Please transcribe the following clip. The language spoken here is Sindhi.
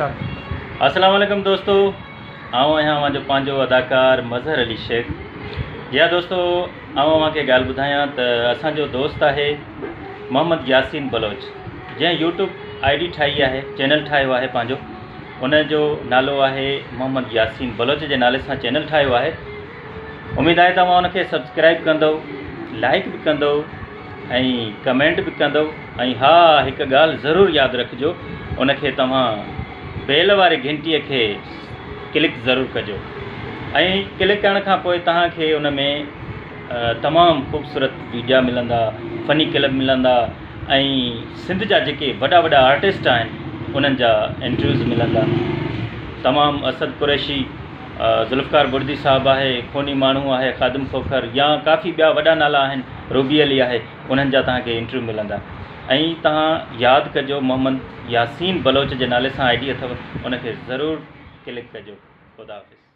اسٽارٽ. السلام عليڪم دوستو آئون آهيان اوهان جو پنهنجو اداڪار مظهر علي شيخ جي ها دوستو آئون اوهان کي ڳالهه ٻڌايان ته اسان جو دوست آهي محمد ياسين بلوچ جنهن يوٽيوب I D ٺاهي آهي چينل ٺاهيو آهي پنهنجو ان جو نالو آهي محمد ياسين بلوچ جي نالي سان چينل ٺاهيو آهي اميد آهي ته اوهان ان کي سبسڪرائب ڪندو لائڪ به ڪندو ۽ ڪمينٽ به ڪندو ۽ ها هڪ ڳالهه ضرور ياد رکجو ان کي توهان بيل واري گهنٽي کي ڪلڪ ضرور ڪجو ۽ ڪلڪ ڪرڻ کان پوء توهان کي ان ۾ تمام خوبصورت ويڊيا ملندا فني ڪلپ ملندا ۽ سنڌ جا جيڪي وڏا وڏا آرٽسٽ آهن انهن جا انٽرويوز ملندا تمام اسد قريشي ذوالفقار بڙدي صاحب آهي خوني ماڻهو آهي خادم کوکر يا ڪافي ٻيا وڏا نالا آهن روبي علي آهي انهن جا توهان کي انٽرويو ملندا ۽ توهان ياد ڪجو محمد ياسين بلوچ جي نالي سان I D اٿو ان کي ضرور ڪلڪ ڪجو خدا حافظ.